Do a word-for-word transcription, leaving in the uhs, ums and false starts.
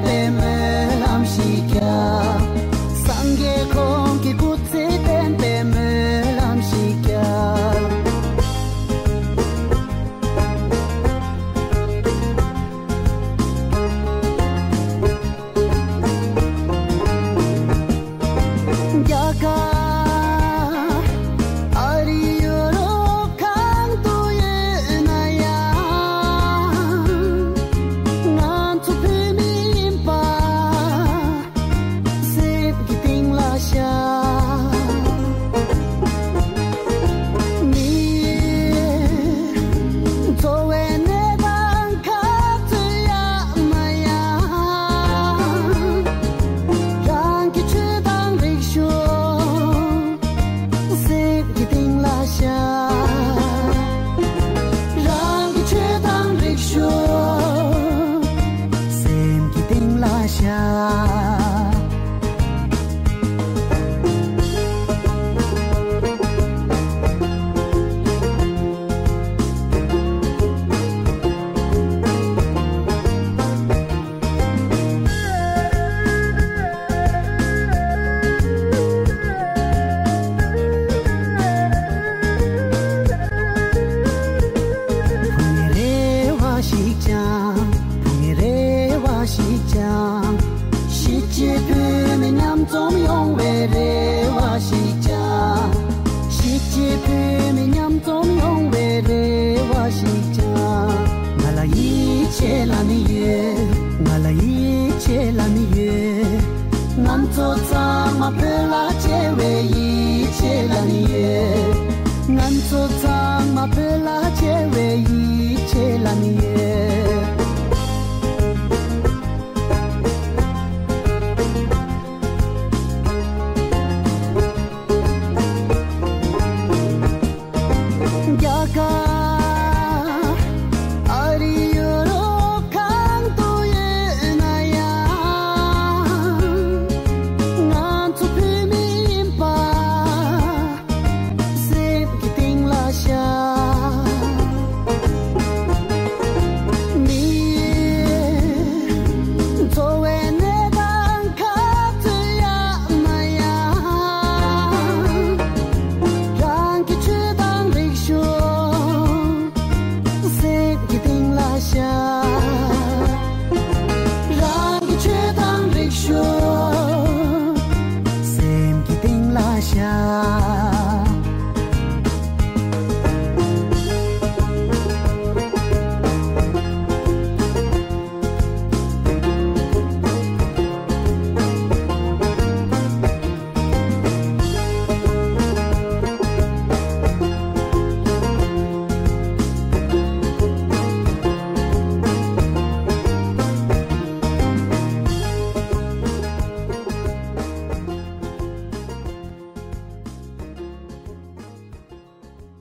པའི་སྨོན་ལམ་ཞིག་བརྒྱབ། སངས་རྒྱས་ཁོང་གི་སྐུ་ཚེ་བརྟན་པའི་སྨོན་ལམ་ཞིག་བརྒྱབ། རྒྱ་གར་ཨ་རི་ཡུ་རོབ་གང་དུ་ཡོད་ན་ཡང་། ང་ཚོ་བོད་མི་ཡིན་པ་སེམས་ཀྱི་གཏིང་ལ་ཤར། མི་འཚོ་བའི་གནས་སྟངས་ག་ཚོད་ཡག་ན་ཡང་། རང་གི་ཆོས་དང་རིག་གཞུང་སེམས་ཀྱི་གཏིང་ལ་ཤར། རང་གི་ཆོས་དང་རིག་གཞུང་སེམས་ཀྱི་གཏིང་ལ་ཤར། བུ་ངའི་རེ་བ་ཞིག་ཀྱང་། བུ་ངའི་རེ་བ་ཞིག་ཀྱང་། གཞིས་བྱེས་བོད་མི་མཉམ་འཛོམས་ཡོང་བའི་རེ་བ་ཞིག་ཀྱང་། གཞིས་བྱེས་བོད་མི་མཉམ་འཛོམས་ཡོང་བའི་རེ་བ་ཞིག་ཀྱང་། ང་ལ་ཡིད་ཆེས་ལབ་ནི་ཡོད། ང་ལ་ཡིད་ཆེས་ལབ་ནི་ཡོད། ང་ཚོ་ཚང་མ་བོད་ལ་བརྩེ་བའི་ཡིད་ཆེས་ལབ་ནི་ཡོད། ང་ཚོ་ཚང་མ་བོད་ལ་བརྩེ་བའི་ཡིད་ཆེས་ལབ་ནི་ཡོད།